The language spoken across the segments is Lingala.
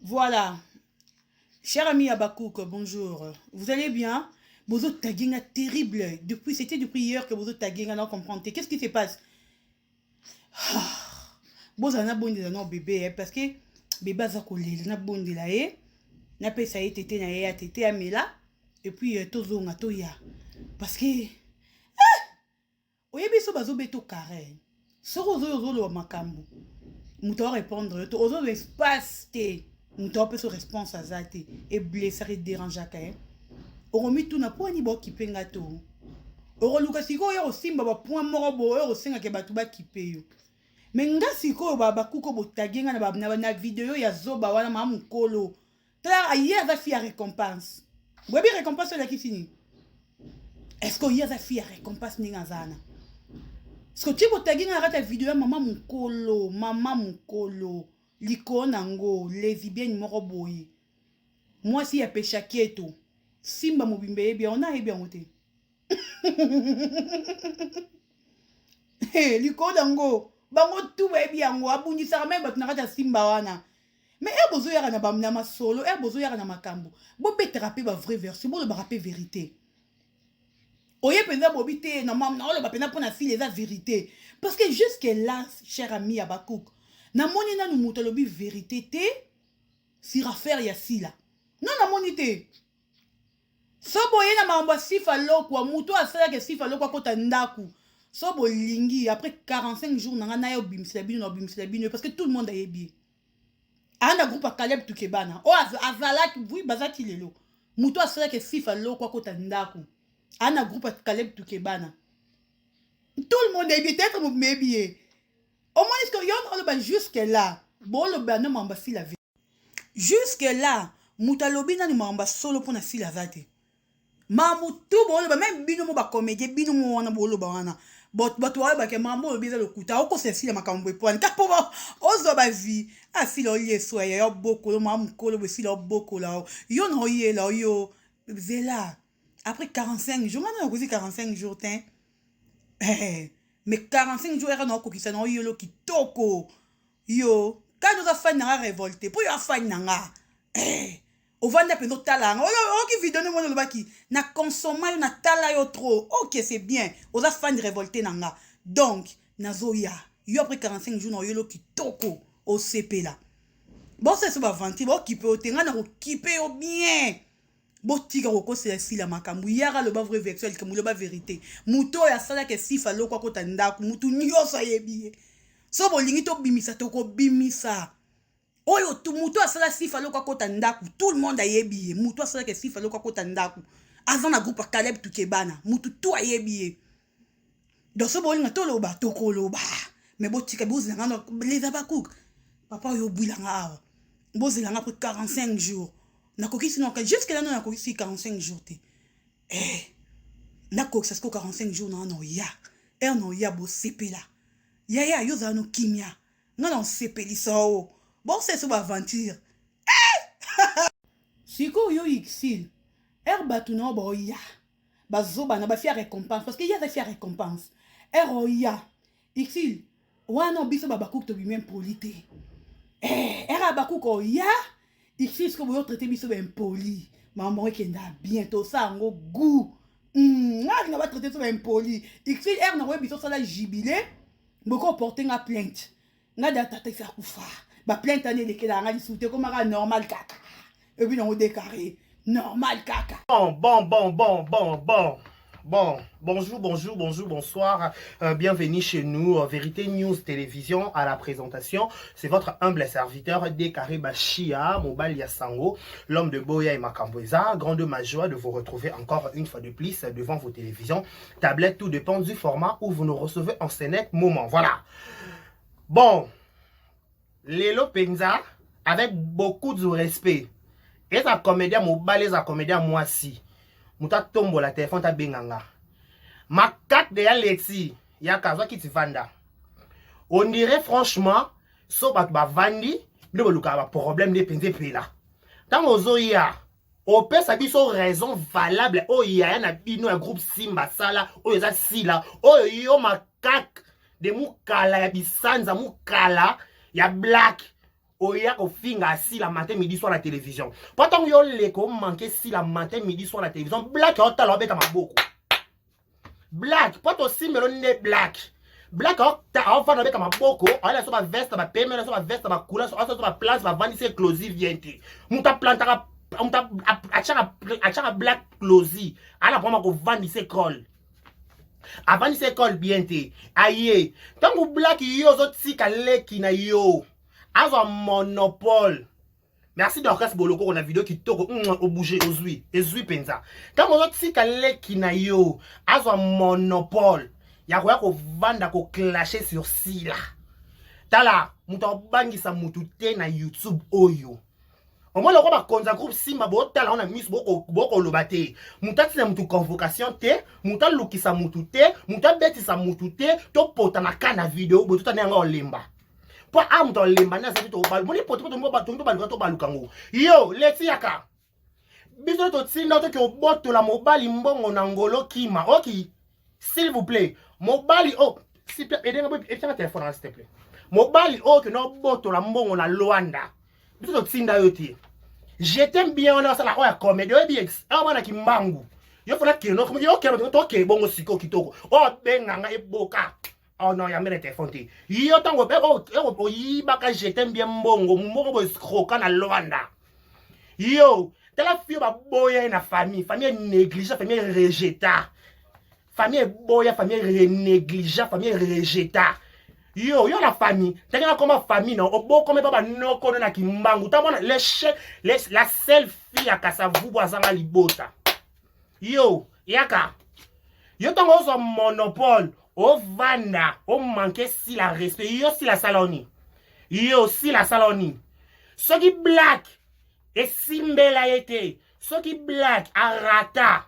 Voilà. Cher ami Abakouk, bonjour. Vous allez bien? Bozo taguinga terrible. Depuis, c'était depuis hier que bozo taguinga, non comprendre. Qu'est-ce qui se passe? Ah. Bozo na bondela non bébé, hein, parce que bébé aza kolela na bondela ye. Napesa ye tete na ye ya tete amela. Et puis euh, tozonga toya. Parce que eh, Oyebi so bazo beto carre soki ozo ozoloba makambo moto ao répondre yo te ozozwa espace te moto aopesa response aza te eblessaka ederangeaka ye okomituna mpo ani baokipe nga to okoluka sikoyo oya kosimba bapoint moko boye oyo okosengaka bato bakipe yo me nga sikoyo bakuko botage nga na video ya zoba wana maa mokolo Tala ye aza fille ya récompense. Boyebi récompense oyo elakisi nini? Est-ce que ye aza fille ya récompense ndenge aza wana? Est-ce que ti botagi nga na kati ya video ya mama mokolo, mama mokolo, likolo na ngo lesbienne moko boye. Mwasi ya peshaketo. Simba mobimba eyebi yango, na ayebi yango te. Likolo na ngo bango tu bayebi yango, abundisaka meme bato na kati ya Simba wana. Mais heure bozoyaka na, ba, na masolo, heure bozoyaka na makambo, bobetaka pe ba vraie version, bolobaka pe verite. Oye mpenza bobi te na mam naoloba mpenza mpo na file eza verite. Parce que jusque là, cher ami Habacuc, namoni nanu moto alobi verite te sur affaire ya Sila. Non, namoni te. So boye na makambo ya Sifa Lokwa, moto oyo asalaka Sifa Lokwa akota ndaku. So bolingi après 45 jours na nga naya obimisela bino na obimisela bino parce que tout le monde ayebi ye. Aa na groupe ya Caleb Tukebana. Oyo azalaki, oui bazalaki lelo. Moto oyo asalaka Sifa Lokwa akota ndaku. Aa na groupe ya Caleb Tukebana. Tout le monde ayebi ye, peut-être mobimba eyebi ye. Omoni ce que yo oloba jusque là, boloba na makambo ya Sila. Jusque là moto alobi nanu makambo ya solo mpo na sila aza te makambo tu boloba meme bino mo bacomédien bino mo wana boloba wana bato bayebake makambo olobi eza lokuta okosa esila makambo epwani ka mpo ozwa bavi asila ah, olie eswa ya yo bokolo maa mokolo bo esila obokola yo na oyela yo zela après 45 jours nga nakoki 45 jours te eh, mais 45 jours eka na okokisa na oyelo kitoko Yo kani oza fan na nga revolte po yo afani na nga eh, ovanda mpenza otala yanga oyoki video nde moni olobaki na consomma yo natala yo trop ok c'est bien oza fan revolte na nga donc nazoya yo après 45 jours na oyelo kitoko osepela bosesa baventure bokipe yo te ngai nakokipe yo bien Botika kokosela sila makambo yaka aloba vrai version ya likambo loba verite moto oyo asalaka sifa loko akota ndako moto nyonso ayebi ye so bolingi tobimisa tokobimisa oyo moto asala sifa loko akota ndako tout le monde ayebi ye moto asalaka sifa loko akota ndako aza na groupe ya Caleb Tukebana moto tout ayebi ye donc so bolinga toloba tokoloba mais botika bozela nga les abakouk papa oyo obwila nga awa bozela nga après 45 jours nakokisi noka jusque là no nakokisi 45 jours te eh nakokisa siko 45 jours na na oya heure na oya bosepela yaya yo ozala no kimia nga na osepelisa o boseso baaventure eh! sikoyo yo ixil heure bato na yo baoya bazoba na bafi ya récompense parce que ye aza fi ya récompense heure oya ixil wana biso babakuku tobimi impoli te eh, heure ya bakuku oya ixil sikoyo boyo traite biso baimpoli makambo yango ekenda bien tosala yango gout hmm, nga alinga batraite biso baimpoli ixil heure nakoyebi biso osala jubile boki oporte nga plainte nga da tata esi akufa ba plainte wana elekelaka nga lisusu te ekomaka normal kaka ebi nango decarre normal kaka. Bon, bon, bon, bon, bon, bon. Bon, bonjour, bonjour, bonjour, bonsoir. Bienvenue chez nous, euh, Vérité News Télévision à la présentation. C'est votre humble serviteur Dekaré Bachia, Mobali Sango, l'homme de Boya et Makamboeza. Grande ma joie de vous retrouver encore une fois de plus devant vos télévisions, tablettes, tout dépend du format où vous nous recevez en ce net moment. Voilà. Bon, lelo penza avec beaucoup de respect. Eza comédien mobali, eza comédien mwasi. Moto atombola telefone tabenga nga. Makak de ya leti yaka azwa kiti vanda. On dirait franchement so bato bavandi nde bolukaka ba problème nde penza epela. Ntango ozoya opesa biso raison valable oyo yaya na bino ya groupe Simba sala oyo eza sila oyo yo makak de mukala ya bisanza mukala ya black. Oya kofinga Sila matin, midi, soir na télévision. Po ntango yo leka omanke Sila matin, midi, soir na télévision, Black aotala, obeta maboko. Black po tosimbelo nde Black. Black aofanda, obeta maboko, ayela so baveste, bapemela so baveste, bakula so baplace, bavandisi éclosive bien te. Moto aplantaka, moto atiaka Black closi, ala mpoma kovandisa école, avandisa école bien te. Aye ntango Black, yo ozotika leki na yo azwa monopole. Merci Dorcas Bolokoko na video kitoko. Obouge, ozwi, ezwi mpenza. Ntango ozotika leki na yo azwa monopole ya koya kovanda koclasher sur Sila, tala, moto abangisa motu te na YouTube oyo. Omoni lokwa bakonzi ya groupe Simba, botala ngo na miso, bokoloba te. Moto atina motu convocation te, moto alukisa motu te, moto abetisa motu te. Topota na ka na video boye, totana yango olemba mpo a moto alemba nde aza te. Moni poto tongi tobaluka, tobaluka ngo. Yo leti, yaka biso totinda toki obotola mobali mbongo na ngolo kima. Oki, s'il vous plaît, mobali oh, s'il plaît, edenga etianga telefone na, s'il te plaît. Mobali oyo kende obotola mbongo na Lwanda, biso totinda yo te. Je t'aime bien wana osala oyo ya comédie, oyebi ex awa mwana kimbangu. Yo fona kende, yo kende, tokende bongo. Sikoyo kitoko oyo abenganga eboka. Oh non, yambe na telefone te. Yo ntango oyibaka Je t'aime bien mbongo, mbongo boescroka na Lwanda, yo tala fio baboya ye na famille, famille enéglige, famille erejeta, famille eboya, famille renéglige, famille erejeta yo. Yo na famille ndenge nakoma famille na obokome pa banoko no na kimbangu. Tamona la seule fille ya Kasavubu azanga libota. Yo yaka, yo ntango ozwa monopole, ovanda omanke Sila respect. Yo Sila asala oni? Yo Sila asala oni? Soki Black esimbela ye te, soki Black arata,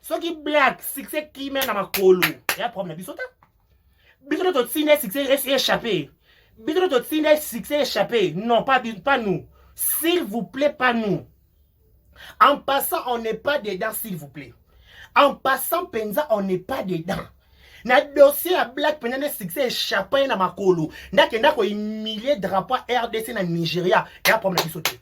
soki Black succès kime na makolo, ya problème na biso te. Biso nde totinda succès échappé? Biso nde totinda succès échappé? Non, pas nous, s'il vous plaît, pas nous. En passant, on n'est pas dedans, s'il vous plaît. En passant mpenza, on n'est pas dedans na dossier ya Black mpenza. Nde succès échappé ye na makolo, nde akenda kohumilie drapeau ya RDC na Nigeria, eya problème na biso te.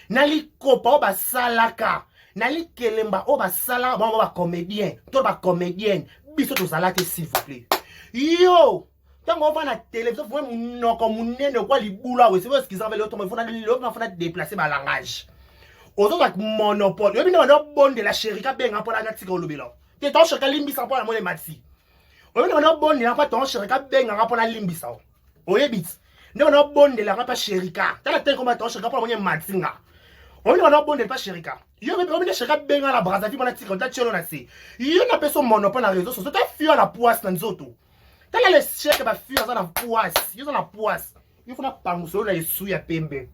Na likopa oyo basalaka, na likelemba oyo basalaka bango bacomédien to bacomédienne, biso tozala te, s'il vous plaît. Yo ntango ova na télévision, fo monoko monene okwa libulu awa esiko excuse lelo fona déplacer balangage. Ozozwa monopole, oyebi nde banda obondela Sherika, benga mpona natika olobela te. Ton Sherika, limbisa mpona mona emati. Oyebi nde banda obondela mpa ton Sherika, benganga mpona limbisa. Oyebi ti nde banda obondelanga mpa Sherika, tala te koma ton Sherika mpona mona ematinga. Oyebi nde banda obondela mpa Sherika. Yo oyebi nde Sherika benga na Brazzaville mpona tika ota tiolo na se. Yo napesa monopole na réseau sociaux, ta fio na poisse na nzoto. Tala le chèque, bafio aza na poisse. Yo oza na poisse, yo fona pangusa yo na esu ya pembe.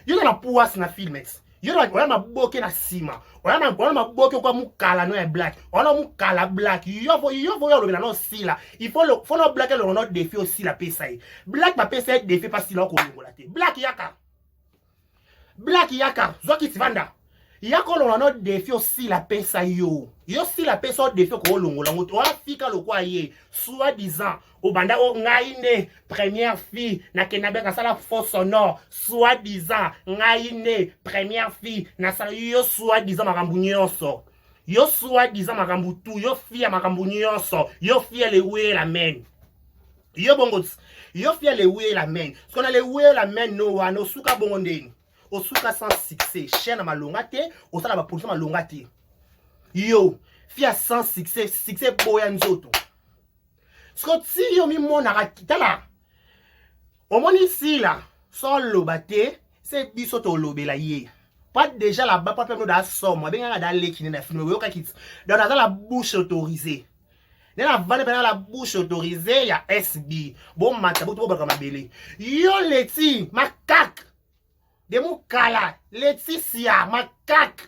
Yo oza na poisse na film. Yo oya maboke na nsima, oya maboke okwa mokala no ya Black, oya na mokala Black. Yo fo yo fo yo olobela no Osila. Il faut fo no Black elongo no défi. Osila apesa ye Black, bapesa ye défi mpa Sila, okolongola te. Black yaka, Black yaka, zwa kiti, vanda, yaka olongola no défi. Osila apesa yo, yo Sila apesa o défi, okoolongola ngo te. Oafika lokwa ye soi disant obanda o ngai nde première fille nakenda be nasala faux sonore, soi disant ngai nde première fille nasala. Yo soi disant makambo nyonso, yo soi disant makambo tu, yo fille ya makambo nyonso, yo fille ya lewe la main. Yo bongo ti yo fille ya lewe la main, soki na lewe la main no wana osuka bongo ndeni, osuka sans succès, chaîne na malonga te, osala baproduction malonga te. Yo fille ya sans succès, succès boya nzoto. Siko ti yo mimonaka, tala, omoni Sila so oloba te, se biso tolobela ye pas déjà là-bas. Papa no da somo abengaka da leki ne na film oyokaki ti. Donc naza la bouche autorisée, nde navandi mpena la bouche autorisée ya SB. Bomata boto bobaka mabele. Yo leti makake de mokala, Letisia makake,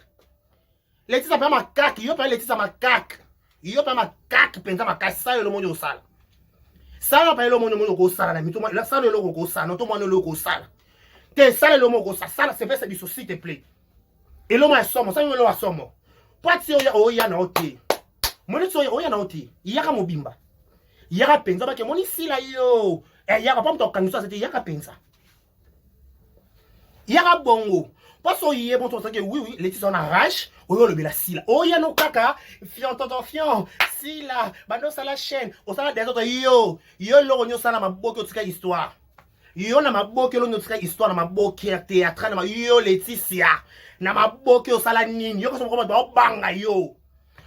Letisa mpenza makake. Yo mpenza Letisa makake, yo mpenza makake mpenza makasi. Sala eloko moni osala, sala mpenza eloko moni omoni okosala na mito. Sala eloko okosala to mwana eloko okosala te. Sala eloko moko okosala, sala sepesa biso, s'il te plaît. Eloko ya somo, sala eloko ya somo po ati oya oya na yo te. Moni ti oya na yo te, yaka mobimba, yaka mpenza bake moni Sila. Yo yaka po moto akangisa aza te, yaka mpenza. Yaka bongo. Poso oye bon tosaki oui oui Laetitia on arrache oyo olobela sila. Oya no kaka fion tonton fion sila bando sala chaîne osala des autres yo yo loko nyo sala maboke otika histoire. Yo na maboke lo nyo otika histoire na maboke ya théâtre na yo Laetitia na maboke osala nini yo koso ba banga yo.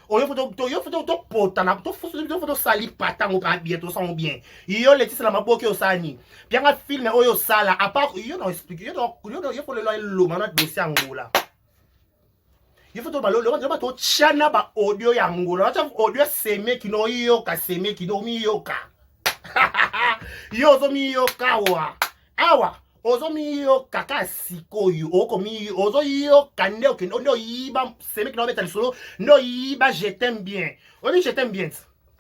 Oyo faut to yo faut to pota na to faut to sali pata ngo ka bien to sango bien. Yo Laetitia na maboke osala nini? Pianga film oyo osala à part yo na explique yo yo yo faut lelo eloma na dossier Angola. Yo faut to balo lo ba to chana ba audio ya Angola. Ba audio seme kino yoka seme kino miyoka. Yo zo miyoka wa. Awa ozomiyoka kaka sikoyo okomi ozoyoka nde okende nde oyiba semeki na obeta lisolo nde oyiba je t'aime bien oyebi je t'aime bien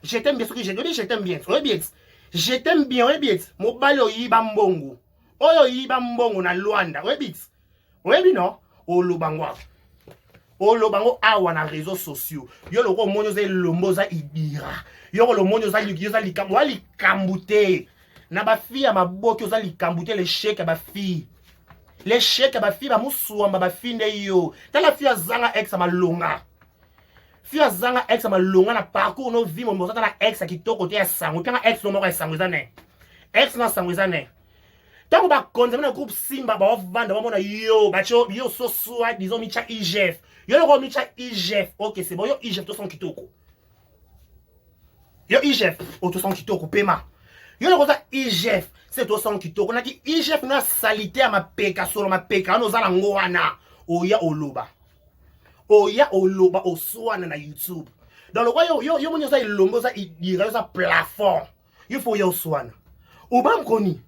je t'aime bien soki oyebi je t'aime bien oyebi eti je t'aime bien oyebi eti mobali oyiba mbongo oyo oyiba mbongo na Luanda oyebi eti oyebi no oloba ngo awa oloba ngo awa na réseaux sociaux yo loko omoni oza elombo oza ibira yo kolo omoni oza likambo oza likambo te na bafille ya maboki oza likambo te l'échec ya bafille l'échec ya bafille bamusuamba bafille nde yo tala fille azanga ex ya malonga fille azanga ex ya malonga na parcours no vie mombo oza na ex ya kitoko te ya sango mpianga ex no moko ya sango eza ne ex na sango eza ne ntango bakonzi na groupe Simba baovanda bamona yo batio yo so soit disons mitya IGF yo loko mitya IGF ok c'est bon yo IGF tosan kitoko yo IGF otosan kitoko pema yo loko oza IGF se tosan kitoko naki IGF na salite ya mapeka solo mapeka wana oza nango wana oya oloba oya oloba oswana na YouTube donc lokwa yo yo yo moni oza elongo oza idira oza plafond yo fo oya oswana obamkoni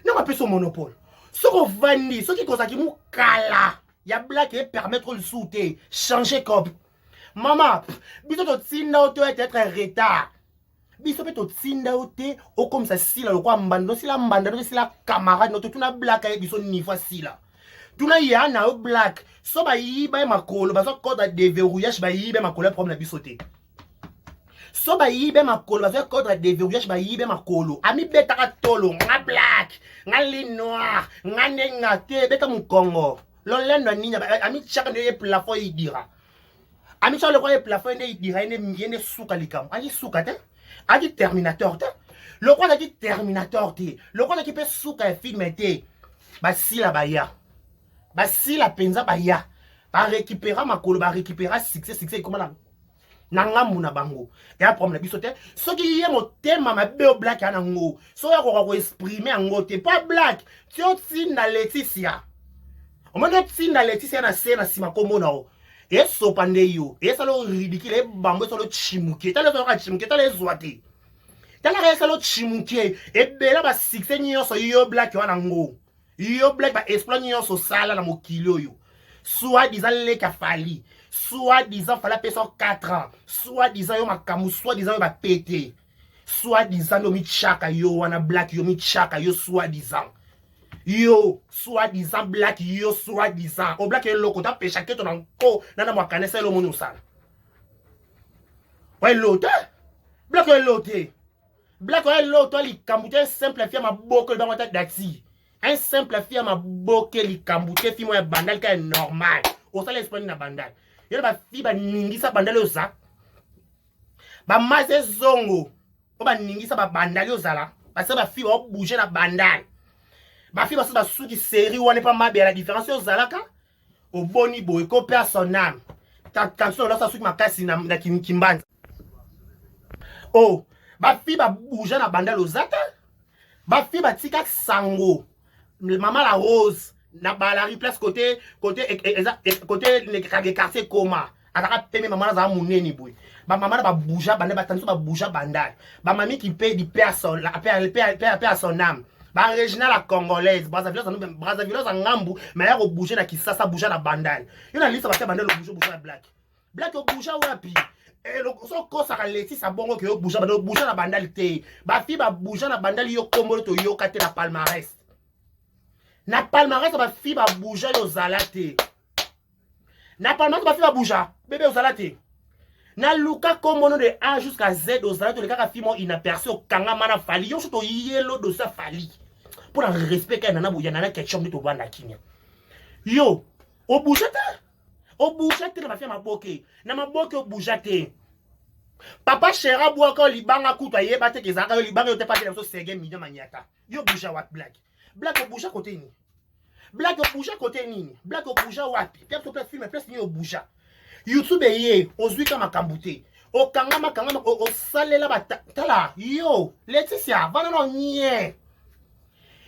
ntango apesi monopole soki ovandi soki kozalaki mokala ya black epermettre lisusu te changer cop mama biso totinda yo to être retard biso mpe totinda yo te okomisa sila lokwa mbanda osila mbanda no sila camarade no totuna black aye biso niveau sila tuna ya na yo black so bayiba ye makolo bazwa code ya déverrouillage bayiba ye makolo ya problème na biso te so bayibe makolo bazwa code ya déverrouillage bayibe makolo amibetaka tolo nga black nga li noir nga nde nga te beta mokongo lolendo ya nini amitiaka nde ye plafond idira amitiaka lokola ye plafond nde idira ye nde suka likambo aki suka te aki terminateur te lokola azalaki terminateur te lokola azalaki mpe suka ya film te basila baya basila mpenza baya barécupéra makolo barécupéra succès succès ekoma na na ngambu na bango eya problème na biso te soki ye motema mabe o black ya nango soki akoka koexprime yango te mpo black ti otinda Laetitia omoni otinda Laetitia na se na nsima komona o esopa nde yo esala o ridicule ebambo esala ochimuke tala ezalaka chimuke tala ezwa te talaka esala ochimuke ebela basuccès nyonso yo black wana ngo yo black baexploit nyonso osala na mokili oyo soit disant leki afali soit disant fali apesa 4 ans soit disant yo makambo soit disant yo bapete soit disant nde omityaka yo wana black yo mityaka yo soit disant yo soit disant black yo soit disant o black eloko tapesha keto na nko nana mwakanisa elo omoni osala wa elo te black elo te black oyo elo to likambo te simple fia maboko ebango ata dati un simple fille ya maboke likambo te fille moko ya bandal kaka normal osala espagne na bandal yo na bafille baningisa bandal oza bamasi ezongo oyo baningisa babandali ozala basa bafille baobouge na bandal bafille basi basuki série wana epa mabe ya la différence oyo ozalaka oboni boye ko perd son âme tension olasa suki makasi na, na kimbanza o oh, bafille babouge na bandal oza te bafille batika sango mama la rose na balari place côté côté eza côté le quartier koma azalaka pembe mama azala monene boye bamama na babouja bandal batandi so babouja bandal bamami qui paye du paix à son paix à son âme barégional ya congolaise brazzaville aza ngambu mais aya kobouge na kisasa bouja na bandal yo na lisa batia bandal obouge obouge na black black obouja wapi so okosaka letisa bongo ke obouja bandal obouja na bandal te bafille babouja na bandal yo kombolo toyoka te na palmarès na palmarès bafille babouja yo ozala te na palmarès bafille babouja bebe ozala te naluka kombono de A jusqu'à Z ozala te kaka fille moko inaperçu okangama na fali yo so toyelo dossier fali mpo na respect kaka nana boya nana ketchup nde tovanda kimia. Yo obouge te, obouge te na bafia maboke na maboke, obouge te. Papa Shera bwaka libanga kutu ayeba te kezalaka yo libanga yo te pate na biso sege million manyata. Yo bouge wapi Black? Black obouge kote nini? Black obouge kote nini? Black obouge wapi? Pia biso pe film place nini obouge? YouTube eye ozwi ka makambo te. Okangama kangama osalela ba tala yo Laetitia vana na nye.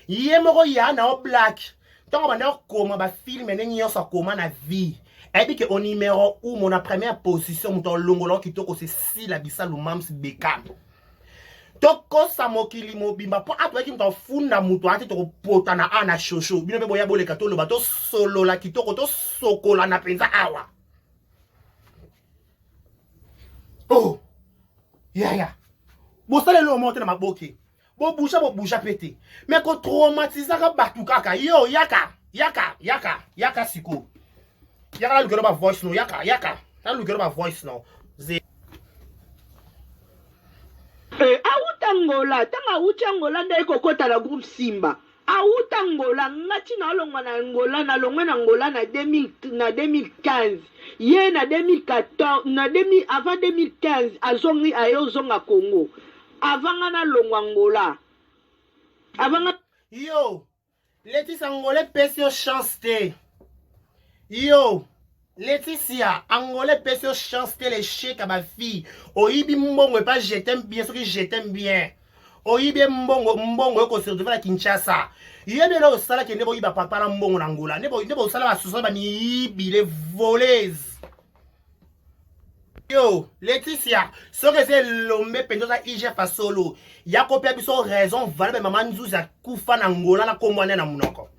Ye moko ya na o Black. Ntango banda okoma ba film ne nyonso akoma na vie. Ayebi ke au numéro 1 mon première position moto alongola kitoko c'est Sila Bisalu Mams Beckham. Tokosa mokili mobimba mpo atoyaki moto afunda moto ate tokopotana a na shosho bino mpe boya boleka toloba tosolola kitoko tosokolana mpenza awa. Oh yaya, bosala eloko moko te na maboke, bobuja bobuja mpe te, me kotraumatisaka bato kaka. Yo yaka yaka yaka yaka sikoyo, yaka nalukelo ba voice no, yaka yaka nalukelo ba voice no. Eh, awuta Angola, ntango awuti Angola nde aye kokota na groupe Simba. Awuta Angola, nga ntina alongwa na Angola, nalongwe na Angola na 2000, na 2015. Ye na 2014, na 2000, avant 2015 azongi, aye ozonga Congo. Avant nga nalongwa Angola. Avant nga. Yo Leticia, Angola epesi yo chance te. Yo Leticia, Angola epesi yo chance te, l'échec ya bafille. Oyibi mbongo epa je t'aime bien, soki je t'aime bien oyibi mbongo, mbongo yo kosurvive na Kinshasa. Yebi eloko osalaki nde boyiba papa na mbongo na Angola, nde bosala basusu bamiyibi les voleuses. Yo Leticia, soki eza elombe mpenza oza IGF ya solo, ya kopia biso raison valable. Mama Nzuzi akufa na Angola na kombo ane na monoko.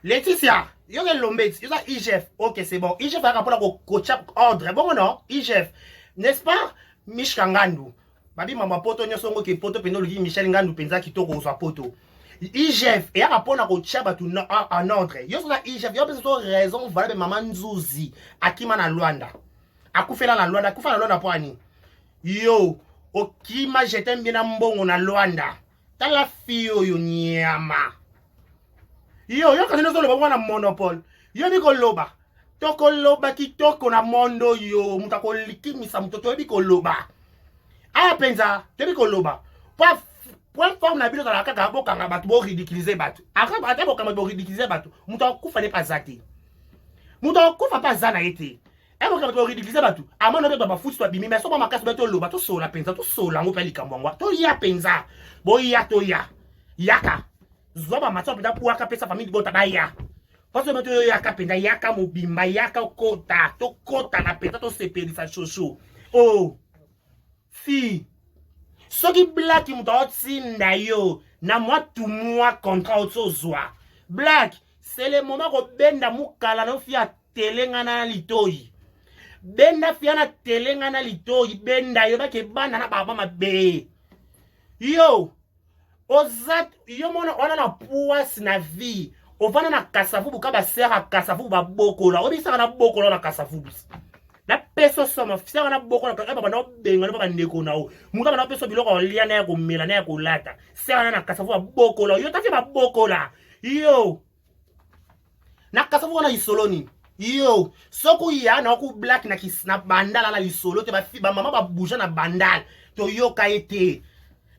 Leticia, yo oza elombe, yo oza IGF. Ok, c'est bon. IGF ayaka mpona kotia ordre bongo non? IGF, n'est-ce pas? Mishka Ngandu babi mama poto nyonso ngo ke poto mpenza oluki Michel Ngandu mpenza kitoko ozwa poto. IGF eyaka mpona kotia bato en ordre. Yo soza IGF, yo pesa so raison valable. Mama Nzuzi akima na Luanda, akufela na Luanda, akufa na Luanda mpo ani yo okima je t'aime bien na mbongo na Luanda. Tala fi oyo nyama yo yoka nde ozoloba mwana monopole. Yobi koloba, tokoloba kitoko na mondo oyo moto akolikimisa moto. Toyebi koloba awa mpenza, toyebi koloba. Point forme na bino ozalaka kaka bokanga bato, boridiculize bato. Ata bokanga bato, boridiculize bato, moto akufa ne mpe aza te, moto akufa mpe aza na ye te. Ebokanga bato, boridiculize bato, amana mpe bafuti to abimi. Mais soba makasi be toloba, tosola mpenza, tosola yango mpe likambo yango toya mpenza, boya toya yaka zwa bamati mpenza bwaka pesa famille bota baya parce que toyo yaka mpenza, yaka mobimba, yaka okota tokotana mpenza, tosepelisa shosho. Oh fi, soki Black moto aotinda yo na mwa tumwa contrat oti ozwa Black, c'est le moment kobenda mokala na yo fi atelenga na litoi, benda fia na telenga na litoi, benda yo bake banda na baba mabe. Yo oza yo mona wana na poise na vie, ovanda na Kasavubu ka basere ya Kasavubu babokola, obisaka na bokola na Kasavubu napesa soma saka na bokola kaka banda obenga no bandeko na yo moto banda opesa biloko ya kolia na ya komela na ya kolata. Sere na Kasavubu babokola yo, tafi babokola yo na Kasavubu wana lisolo nini? Yo soki oya na oku Black na, na Bandala na lisolo te, bamama babuja na Bandala toyoka ye te.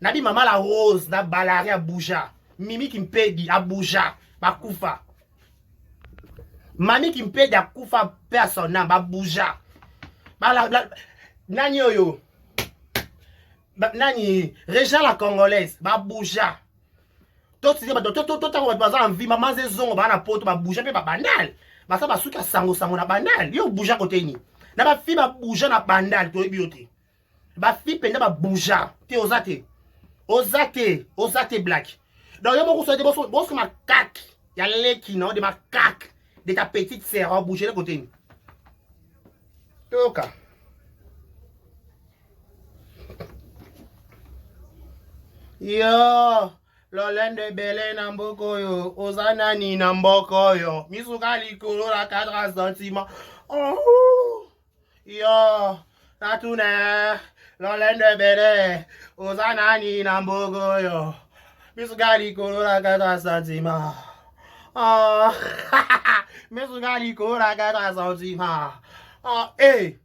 Nabi mama la Rose na Balari abuja, Mimi Kimpedi abuja, bakufa. Mami Kimpedi akufa persona, babuja Bala, la, nani oyo ba, nani Régent la Congolaise babuja. Totike bato totango bato baza envie mama zezongo baa na poto babuja mpe babandal baza basuki ya sango sango na Bandal. Yo obuja kote nini? Na bafi babuja na Bandal toyebi yo te, bafi mpenza babuja te, oza te, oza te, oza te Black. Donc yo moko soki bosoki makake ya leki na de makake de ta petite sœur obouge le kote nini? Toyoka yo lolendo ebele na mboka oyo. Oza nani na mboka oyo? Misuka likolo na 4 sentiment. Oh, yo natuna lolendo ebele, oza nani na mboka oyo? Misuka likolo na 4 sentiment. Ah, mesuka likolo kaka sentiment. Ah, eh.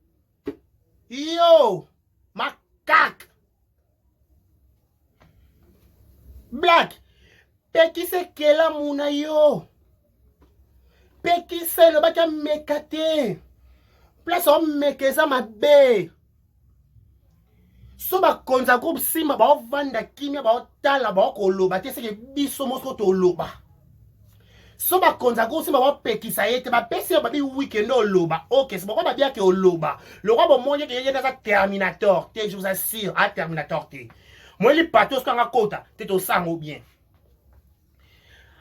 Yo, macaque. Black, pekisa ekelamu na yo. Pekisa elobaki ameka te. Place omeka eza mabe. So bakonzi ya groupe Simba baovanda kimia, baotala, baokoloba te, seke biso moko toloba. So bakonzi ya groupe Simba baopekisa ye te, bapesi ye babi weekend oloba. Ok, c'est pourquoi babiaki oloba. Lokwa bomoni eke ye aza terminator te, je vous assure, a terminator te. Moi li patos kanga kota, te tosango bien.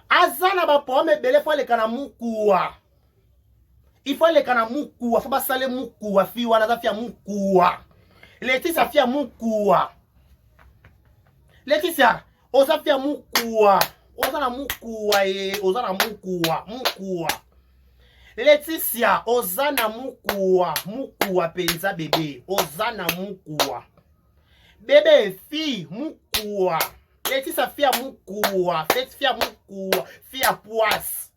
Aza na ba problème ebele, faut aleka na mukuwa. Il faut aleka na mukuwa, faut basale mukuwa, fi wana aza fi ya mukuwa. Leticia fi ya mukuwa. Leticia, oza fi ya mukuwa. Oza na mukuwa ye, oza na mukuwa, mukuwa. Leticia, oza na mukuwa, mukuwa penza bebe, oza na mukuwa. Bebe fille mukuwa. Leticia fi ya mukuwa, fi ya mukuwa, fi ya poisse.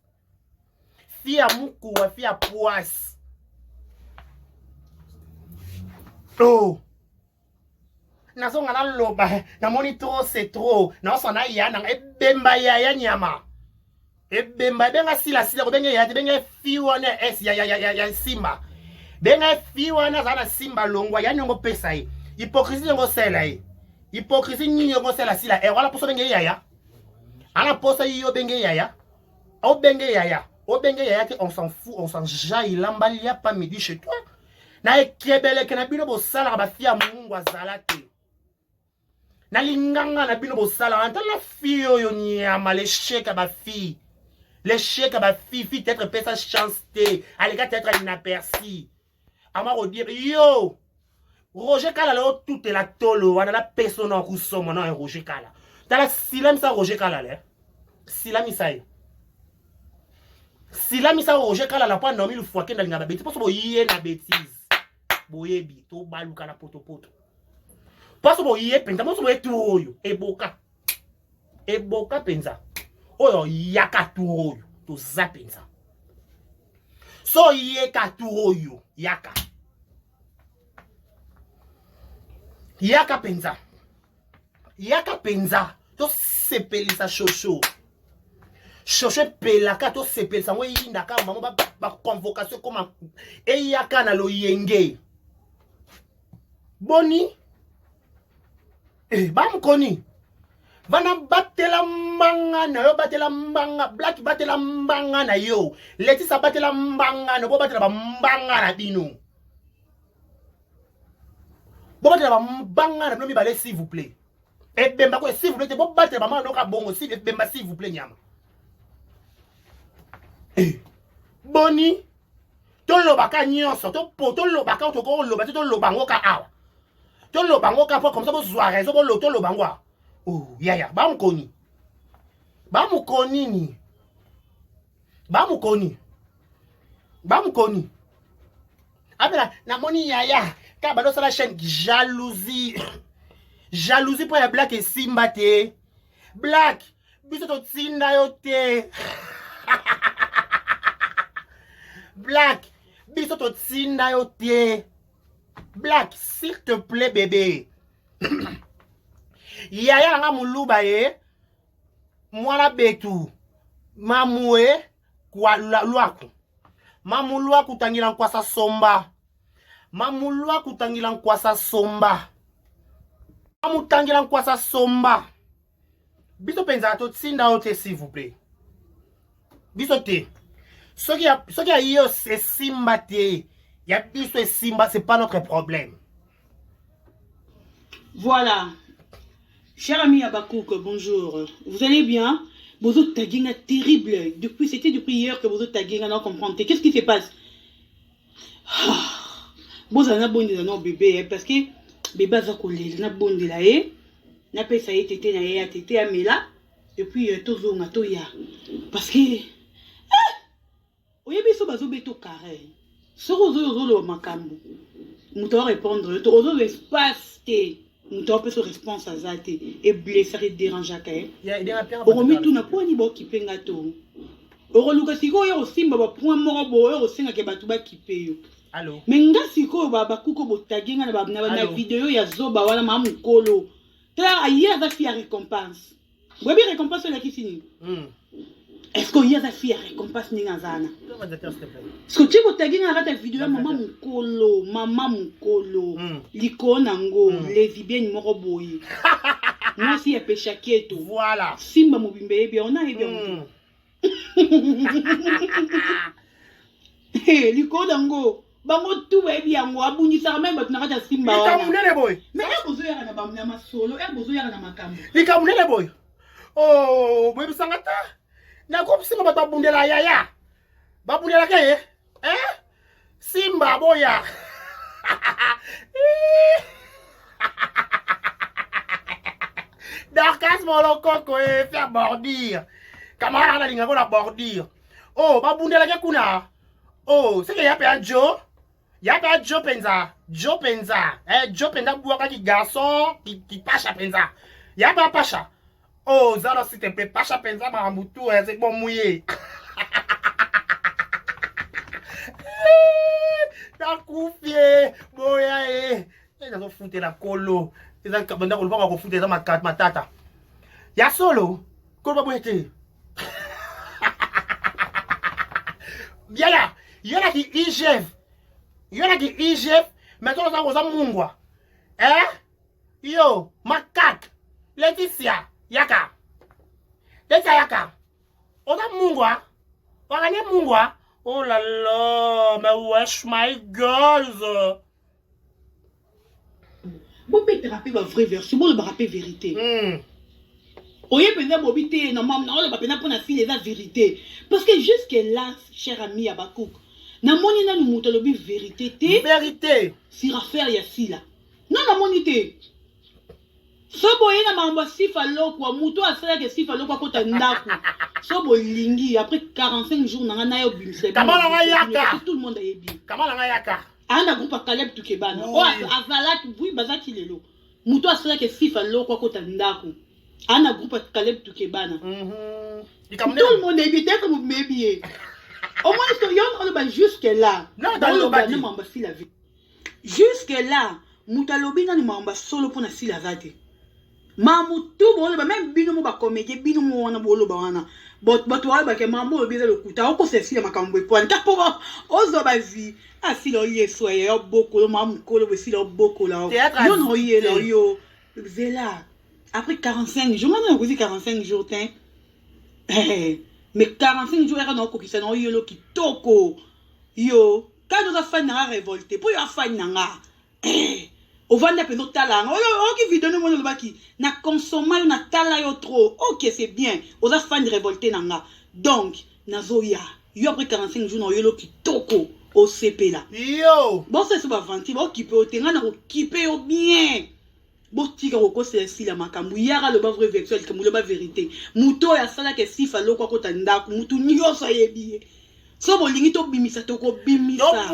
Fi ya mukuwa, fi ya poisse. Oh. Nazonga naloba, namoni trop c'est trop. Naosa na ya nanga ebemba ya ya nyama. Ebemba ebenga sila sila kobenge ya te benga fi wana s ya ya ya ya simba. Benga fi wana za na simba longwa ya nyongo pesa ye. Hypocrisie nyongo sela ye. Hypocrisie nini nyongo sela sila e wala poso benge ya ya. Ala posa yo benge ya ya. Obenge yaya, obenge yaya te, on s'en fout, on s'en jaille, lamba lia pas midi chez toi. Na ekebeleke na bino bosalaka ba fille ya Mungu azala te. Na linganga na bino bosalaka ntala fille oyo nyama l'échec ya ba fille. L'échec ya ba fille, fille peut-être pesa chance te, aleka peut-être inaperçu. Ama ko dire yo Roger Kala leo tutela tolo wana na peso na kusoma na Roger Kala. Tala silamisa Roger Kala le. Silamisa ye. Silamisa Roger Kala la po Naomi Lufwake ndalinga ba bêtise poso boye na bêtise. Boyebi to baluka na poto poto. Poso boye penza poso boye tour oyo eboka. Eboka penza. Oyo yaka tour oyo toza penza. So yeka tour oyo yaka. Yaka penza. Yaka penza. Tosepelisa shosho. Shosho epelaka tosepelisa yango eyindaka bango ba convocation koma eyaka na loyenge. Boni eh bamkoni vana batela mbanga na yo batela mbanga black batela mbanga na yo Letisa batela mbanga na bo batela ba mbanga na bino bo batela ba mbanga na bino mibale s'il vous plaît ebemba ko s'il vous plaît te bo batela ba mama noka bongo s'il ebemba s'il vous plaît nyama eh boni tolobaka nyonso tolobaka tokoloba te toloba yango ka awa toloba yango ka po comme ça bozwa raison bolo toloba yango awa oh yaya bamokoni bamokonini bamokoni bamokoni abela namoni yaya kaka bandosala chaîne jalousie jalousie mpo ya black esimba te black biso totinda yo te black biso totinda yo te black s'il te plaît bébé yaya nanga muluba ye mwana betu mamue kwa lwaku mamu lwaku tangila nkwasa somba mamu lwaku tangila nkwasa somba mamu tangila nkwasa somba biso mpenza totinda yo te s'il vous plaît biso te soki ya yo esimba te ya biso esimba c'est pas notre problème. Voilà. Cher ami Abakouk, bonjour. Vous allez bien? Bozo taguinga terrible. Depuis, c'était depuis hier que Bozo taguinga, non comprendre. Qu'est-ce qui se passe? Ah, Bozo na bondela non bébé, parce que bébé aza kolela na bondela ye. Na pesa ye tete na ye ya tete ya mela. Et puis tozonga toya. Parce que oyebi so bazobeto carré. Soki ozoyo ozoloba makambo moto arépondre yo to ozozwa espace te moto apesa réponse aza te eblessaka ederangeaka ye okomituna mpo ani baokipe nga to Okoluka sikoyo oya kosimba ba point moko boye oyo kosengaka bato bakipe yo. Allo. Mais nga sikoyo ba bakuko botage nga na ba na, na video ya zoba wana ma mukolo. Tala ye aza fille ya récompense. Boyebi récompense elakisi nini? Est-ce que ye aza fille ya récompense ndenge aza wana? Est-ce que tie botage nga na kati ya video ya mama mukolo, mama mukolo. Likolo nango lesbienne moko boye. Mwasi ya peshaketo. Voilà. Simba mobimba yebi yango na yebi yango. Likolo nango bango tu bayebi yango, abundisaka meme bato na kati ya Simba likambo wana. Monene boye. Mais ere bozoyaka na masolo, ere bozoyaka na makambo. Likambo monene boye. Oh, boyebisanga te na groupe Simba bato babundela yaya, babundelaka ye, eh? Simba boya. Dorcas Molokoko e faire bordure. Camarade alingaka na bordure. Oh, babundelaka kuna. Oh, seke ya pe jo. Ya pe jo penza. Jo penza. Eh, jo penza bwaka ki garçon ki pasha penza. Ya pe pasha. Oh, zala s'il te plaît, pasha penza makambo tout, eh, c'est bon mouillé. Nakufi boya e nazofutela kolo eza banda kolobaka kofuta eza matata ya solo koloba boye te. Yaya yo naki IGF, yo naki IGF, mais toza koza mungwa, eh? Yo makak Leticia yaka, Leticia yaka, oza mungwa wakane mungwa. Oh là là, mais wesh my girls. Bobetaka mpe ba vraie version, bolobaka mpe vérité. Oye mpenza bobi te na mama naoloba mpenza mpo na file eza vérité, parce que jusque là, cher ami ya Bakouk, namoni nanu moto alobi vérité te. Vérité sur affaire ya Sila, nga namoni te. So boye na makambo ya Sifa Lokwa, moto oyo asalaka Sifa Lokwa akota ndako, so bolingi après 45 jours na nga naye obimisa. Kamala nga yaka. Tout le monde ayebi. Kamala nga yaka. Aa na groupe ya Caleb Tukebana oyo azalaki, oui, bazalaki lelo. Moto asalaka Sifa Lokwa akota ndako aa na groupe ya Caleb Tukebana. Tout le monde ayebi, tete momebi ye. Omoni so yo oloba jusque là, oloba na makambo ya Sila vie jusque là, moto alobi nani makambo ya solo mpo na Sila aza te. Makambo tu boloba, même bino mo bacomédien, bino mo wana boloba wana, bato bayebake makambo olobi eza lokuta. Okosa esila makambo epwani ta mpo ozwa bavi asila oyeswa ya obokola maa mokolo bo esila obokola yo na oyela yo zela après 45 jours. Ngana nakozi 45 jours te, mais 45 jours eka na okokisa na oyelo kitoko. Yo kandi oza fan na nga révolté mpo yo afani na nga ovanda mpenza otala yanga. Oyoki video nde omoni olobaki na consomma yo, natala yo trop. Ok, c'est bien, oza fan révolté na nga, donc nazoya yo après 45 jours na oyelo kitoko, osepela. Yo bosala bavanti baokipe yo te, ngai nakokipe yo bien. Botika kokosela Esila makambo. Yaka aloba vrai version ya likambo, loba vérité. Moto oyo asalaka Esifa loko akota ndako, motu nyonso ayebi ye. So bolingi tobimisa, tokobimisa.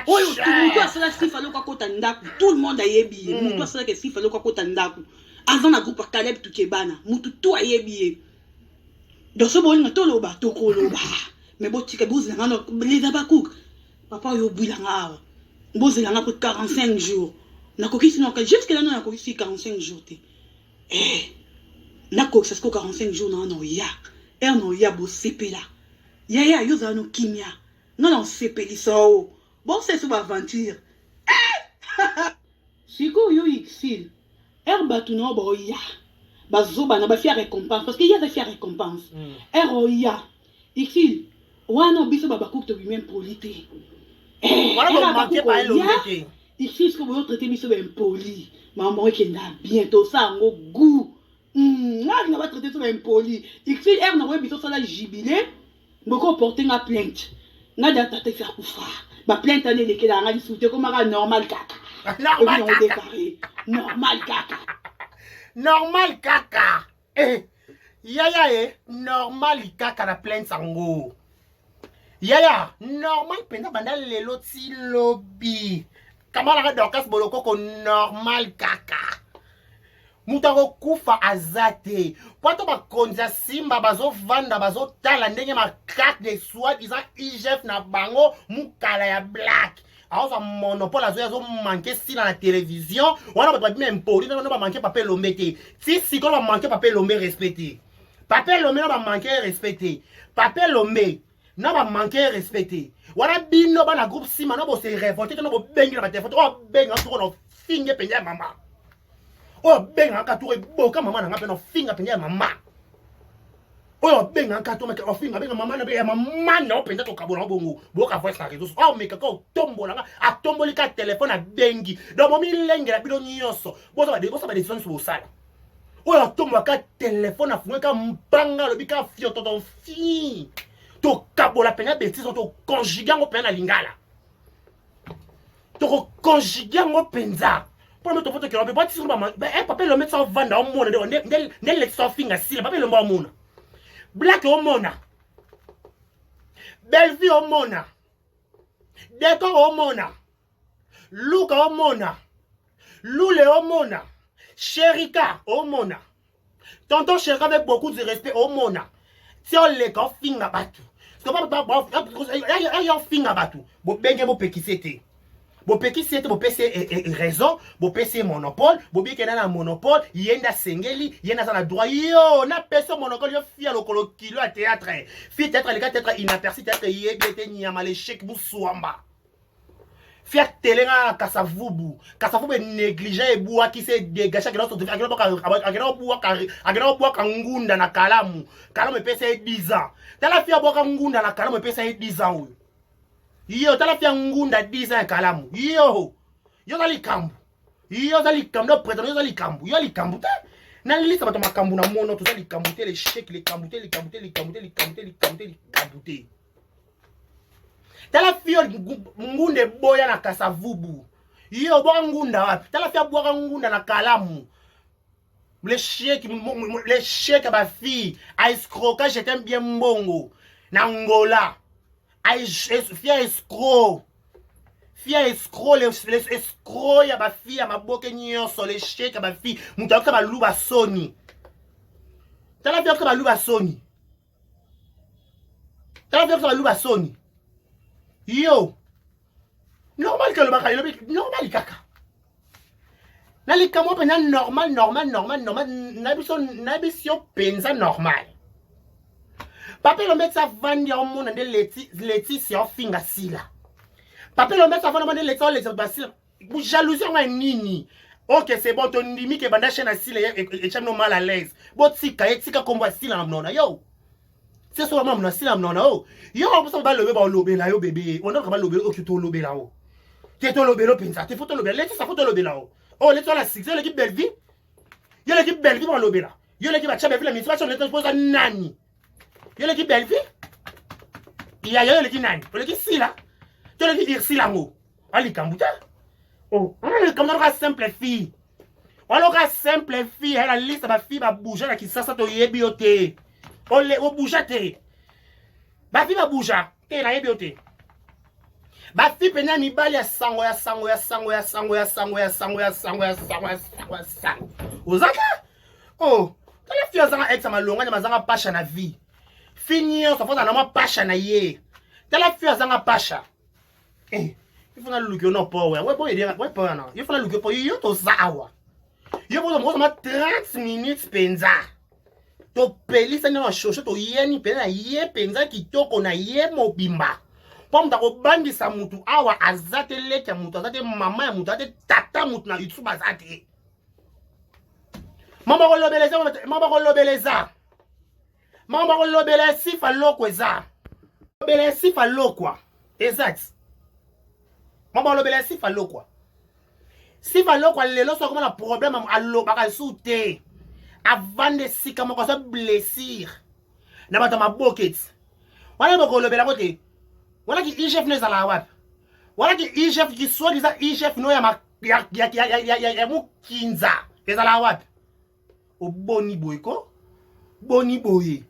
Oyo moto asala Sifa loko akota ndako, tout le monde ayebi ye. Moto asalaka Esifa loko akota ndako aza na groupe ya Caleb Tukebana, motu tu ayebi ye. Donc so bolinga toloba, tokoloba, mais botika bozelanga les Abakouk. Papa oyo obwilanga awa, bozelanga po 45 jours nakokisi noka. Jusque là no nakokisi 45 jours te. Eh, nakokisa siko 45 jours na wana oya ere na oya bosepela. Yaya yo ozala no kimia, nga na osepelisa o bosesa baaventure. Sikoyo yo Ixil, ere bato na yo baoya bazoba na bafi ya récompense, parce que ye aza fi ya récompense. Ere oya Ixil wana, biso babakuki tobimi impoli te. Ixil siko boyo traite biso baimpoli, makambo ekenda bien, tosala yango goût. Nga alinga batraite biso baimpoli. Ixil, ere na koyebi biso osala jubilé, boko porte nga plainte. Nga da tata esi akufa, baplainte wana elekelaka nga lisusu te, ekomaka normal kaka. Normal kaka. Déclaré normal kaka. Normal kaka, eh. Yaya e normal kaka na plainte yango. Yaya normal mpenza banda lelo ti lobi. Kamalaka Dorcas Bolokoko normal kaka. Moto akokufa aza te. Po ata bakonzi ya Simba bazovanda bazotala ndenge makake de soi disant IGF na bango mukala ya black aozwa monopole azoya azomanke sila na télévision wana bato babima impoli nano bamanke papa elombe te ti sikoyo bamanke papa elombe respect te papa elombe na bamanke respect te papa elombe na ba manque respect te wana bino bana groupe sima na bose révolte te na bobengi na batelefone te oyo abenga toko na finge mpenza ya mama oyo abengaka toko eboka mama na nga mpe na finga mpenza ya mama oyo abengaka to meke ofinga abenga mama na ya mama na yo mpenza tokabola ngo bongo boyoka voice na réseau oyo omekaka otombola nga atomboli ka telefone abengi donc bomilengela bino nyonso boza badecision nyonso bosala oyo atombwaka telefone afungaki ka mpanga alobi ka fiototo fi tokabola mpenza betise toconjugue yango mpenza na lingala tokoconjugue yango mpenza mpo na topo tokela mpe batisi eh, papa elombe tisa ovanda omona nde lekisa ofinga sila papa elombe omona black omona bellevue omona decor omona luka omona lule omona sherika omona tonton sherika avec beaucoup de respect omona ti oleka ofinga bato ya ofinga bato bobenge bopekisi ye te bopekisi ye te bopesi ye raison bopesi ye monopole bobikena na monopole ye nde asengeli ye nde aza na droit yo napesi yo monopole yo fia lokolo kilo ya théâtre fi théâtre aleka théâtre inaperçu théâtre yebi ete nyama lechec muswamba fia telenga na kasavubu kasavubu enéglige ebwakisi edégage akenda kobwaka ngunda na kalamu kalamu epesa ye 10 ans tala fia abwaka ngunda na kalamu epesa ye 10 ans oyo yo tala fia ngunda 10 ans ya kalamu yo yo oza likambo yo oza likambo na prétendre yo oza likambo yo likambo te nalisa bato makambo na mono toza likambo te lechec likambo te likambo te likambo te likambo te likambo te likambo te tala fio ngunda eboya na kasavubu ye obwaka ngunda wapi tala fio abwaka ngunda na kalamu le chèque ya bafille aescroka je t'aime bien mbongo na ngola fia escro fia escro escro ya bafille ya maboke nyonso le chèque ya bafille moto ayokisa baluba soni tala fia ayokisa baluba soni tala fia ayokisa baluba soni yo normal ke olobaka elobi normal kaka na likambo mpenza normal normal normal normal na biso mpenza normal papa elombe ti avandi aomona nde letisia ofinga sila papa elombe ti avandi omona nde letisia olekisa basila jalousie yango ya nini ok c'est bon tondimi ke banda chaîne ya sila etya bino mal à l'aise botika ye tika kombo ya sila na mnona yo se soka mwana mona sila mnona o yo mposa balobe balobela yo bebe ondaka balobela oki tolobela o te tolobela mpenza te fo tolobela letisa fo tolobela o o letisa la succès oleki bellevie yo oleki bellevie balobela yo oleki batya bellevie na misi batya letisa mpoza nani yo oleki bellevie ya yo oleki nani oleki sila to oleki irsila yango alikambo te oh likambo naloka simple fille waloka simple fille ayela liste bafille babouja na kisasa toyebi yo te obouja te bafille babouja te nayebi yo te bafille mpenza ya mibali ya sango ya sango ya sango ya sango ya sango ya sango ya sango ya sango ya sango ya sango oza te oh tala fille azanga ex ya malonga nyama azanga pasha na vie fille nyonso fozala na mwa pasha na ye tala fille azanga pasha eh il faut naluki yo na po we bo yedi we po na il faut naluki po yo toza awa yo bozo mozo ma 30 minutes mpenza topelisa nde mashosho toyeni mpenza na ye mpenza kitoko na ye mobimba mpo moto akobangisa motu awa aza te leki ya motu aza te mama ya motu aza te tata motu na youtube aza te mama kolobela eza mama kolobela eza mama kolobela sifa loko eza lobela sifa lokwa eza ti mama olobela sifa lokwa sifa lokwa lelo so akoma na problème alobaka lisusu te avanda esika moko aza blessure na bato ya maboke ti wana bokolobela ngo te wana ki igf no ezalaka wapi wana ki igf ki soi disant igf no ya mokinza ezalaka wapi oboni boye ko boni boye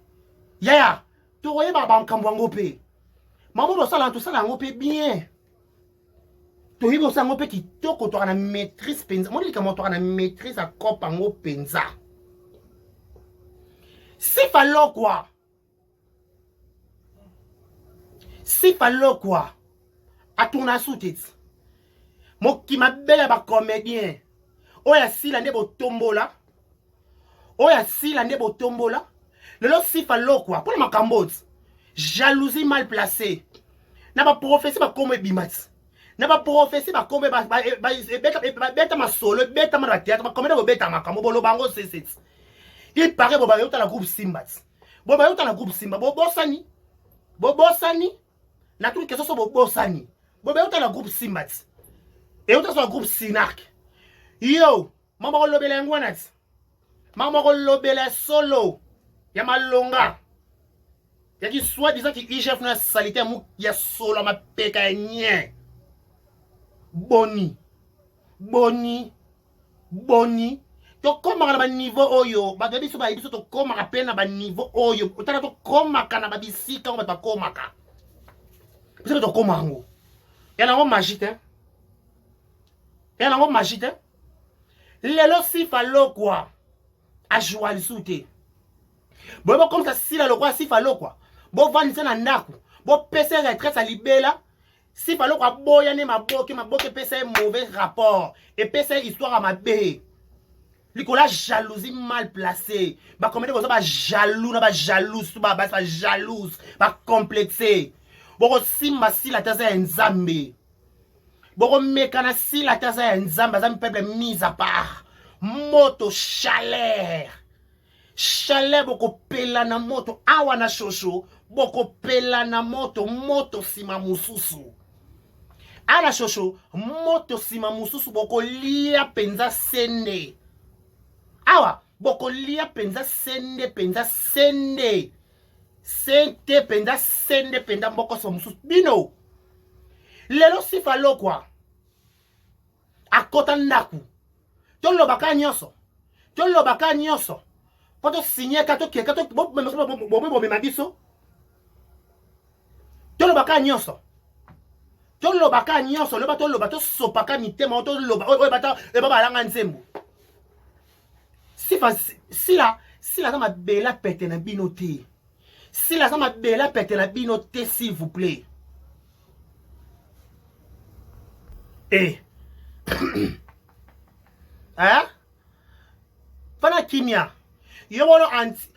yaya tokoyeba makambo yango mpe mamo tosala tosala yango mpe bien. Toyebi kosala yango mpe kitoko, toka na maîtrise mpenza. Moni likambo, toka na maîtrise ya cope yango mpenza. Sifa Lokwa, Sifa Lokwa atourna su te ti moki mabe ya bacomédien oyo asila nde botombola, oyo asila nde botombola lelo. Sifa Lokwa mpona makambo ti jalousie mal placée na baprophétie, bakombo ebima ti na baprophétie, bakombo ebeta masolo, ebetama na batéâtre, bacomédien bobeta makambo, boloba yango sese ti. Il paraît bo bayota na groupe Simba ti, bo bayota na groupe Simba. Bobosani, bobosani na tuni question so, bobosani bo bayota na groupe Simba ti, eyota so na groupe Sinark. Yo mama kolobela yango wana ti, mama kolobela solo ya malonga yaki soi-disant ki IGF na salite ya solo ya mapeka ya nien. Boni boni boni tokomaka na baniveau oyo bato ya biso bayebi biso, tokomaka mpe na baniveau oyo otala, tokomaka na babisika oyo bato bakomaka, biso mpe tokoma yango. Ya nango magie te, ya nango magie te. Lelo Sifa Lokwa ajwa lisusu te. Boye bokomisa Sila lokwa Sifa Lokwa, bovandisa na ndako, bopesa retraite ya libela. Sifa Lokwa aboya nde maboke, maboke epesa ye mauvais rapport, epesa ye histoire ya mabe likolo ya jalousie mal placée. Bacomédien boza bajaloux na bajalouse, to basi bajalouse, bacomplexe. Bokosimba Sila te, aza ya Nzambe. Bokomeka na Sila te, aza ya Nzambe, aza peuple mise à part. Moto, chaleur, chaleur, bokopela na moto awa na shosho, bokopela na moto, moto nsima mosusu awa na shosho, moto nsima mosusu. Bokolia mpenza sende awa, bokolia mpenza sende, mpenza sende, sente mpenza, sende mpenza, mbokoso mosusu bino. Lelo Sifa Lokwa akota ndako, tolobaka nyonso, tolobaka nyonso mpo tosinyeka, tokeka bomema biso, tolobaka nyonso, tolobaka nyonso, loba, toloba, tosopaka mitema oyo, toloba oyo bata oyo balanga nzembo. Sifa, Sila, Sila aza mabele pete na bino te. Sila aza mabele pete na bino te, s'il vous plaît. Eh, hein, fana kimia. Yo mono anti,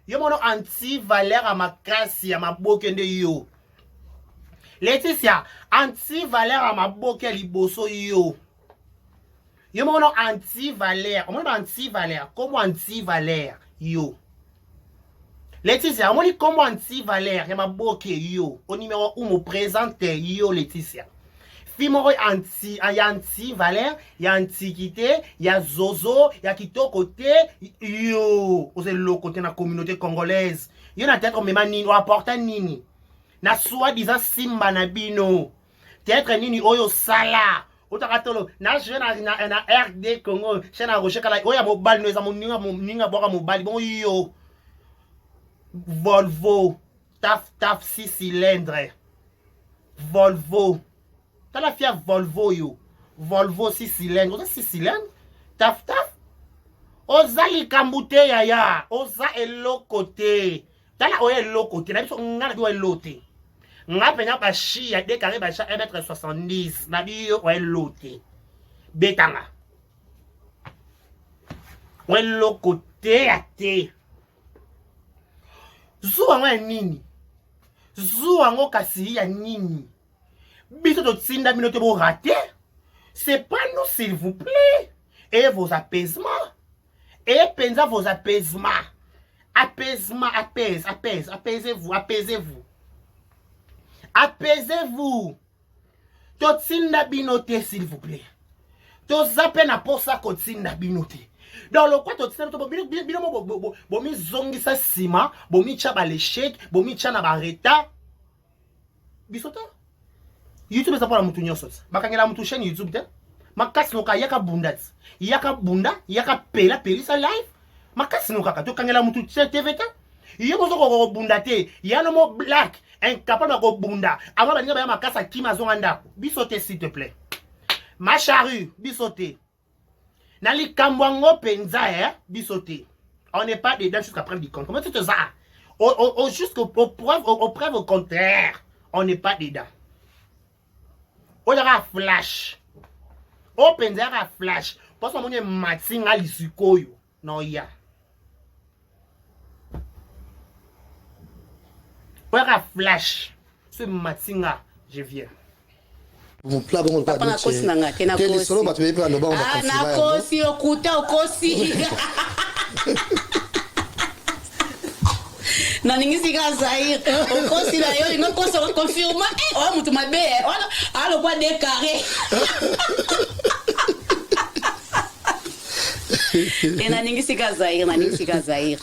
yo mono anti valeur ya makasi ya maboke nde yo Leticia, anti valeur ya maboke ya liboso. Yo mono anti valeur, omoni ba anti valeur, kombo anti valeur. Yo Leticia, omoni kombo anti valeur ya maboke, yo au numéro 1 présente. Yo Leticia, fi moko anti ya anti valeur ya antiquité ya zozo ya kitoko te. Yo oza eloko te na communauté congolaise. Yo na théâtre omema nini, oapporta nini na soi-disant Simba na bino? Théâtre nini oyo osala? Otaka tolo na joué na RD Congo, chaîne ya Roger Kala oyo ya mobali no, eza moninga, moninga bwaka mobali bongo. Yo Volvo taf taf 6 cylindre Volvo, tala fia Volvo, yo Volvo 6 cylindre, oza 6 cylindre taf taf, oza likambo te yaya, oza eloko te. Tala, oyo eloko te na biso, nga na biso eloko te. Nga mpenza bashi ya de carré basha 1 mètre 70 na biyo, oyo eloko te, betanga, oyo eloko te ya te. Zuwa yango ya nini? Zuwa yango kasi ya nini? Biso totinda bino te, borate, c'est pas nous, s'il vous plaît. Et vos apaisements, et mpenza vos apaisements, apaisement, apaise, apaise, apaisez-vous, apaisez-vous, apaisez-vous. Totinda bino te, s'il vous plaît. Toza mpe na posa kotinda bino te. Donc lokwa totinda bino, bino mo bomizongisa nsima, bomitya bal'échec, bomitya na baretard. Biso te, YouTube eza mpona mutu nyonso te. Bakangela mutu chaîne YouTube te. Makasi noka, yaka bunda ti, yaka bunda, yaka pela, pelisa live makasi no kaka. Tokangela mutu tv te. Yo bozokoka kobunda te, yano mo black. Incapable ya kobunda. Avant baninga baya makasi akima azonga ndako. Biso te s'il te plaît. Ma charrue, biso te. Na likambo yango penza eh, biso te. On n'est pas dedans jusqu'à preuve du contraire. Comment tu te ça? Au, au, au, jusqu'au au preuve, au, au preuve au contraire. On n'est pas dedans. Oyo yaka flash. Oyo penza yaka flash. Poso moni emati nga lisikoyo. Na oya. Oyo yaka flash. So emati nga, je viens. Papa nakosi na nga te nakosi ah, nakosi lokuta okosi naningisi kaka zaire okosi na yo lingo okosa okonfirma eh, oya moto mabe eh, wana alokwa de carré e naningisi kaka zaire naningisi kaka zaire.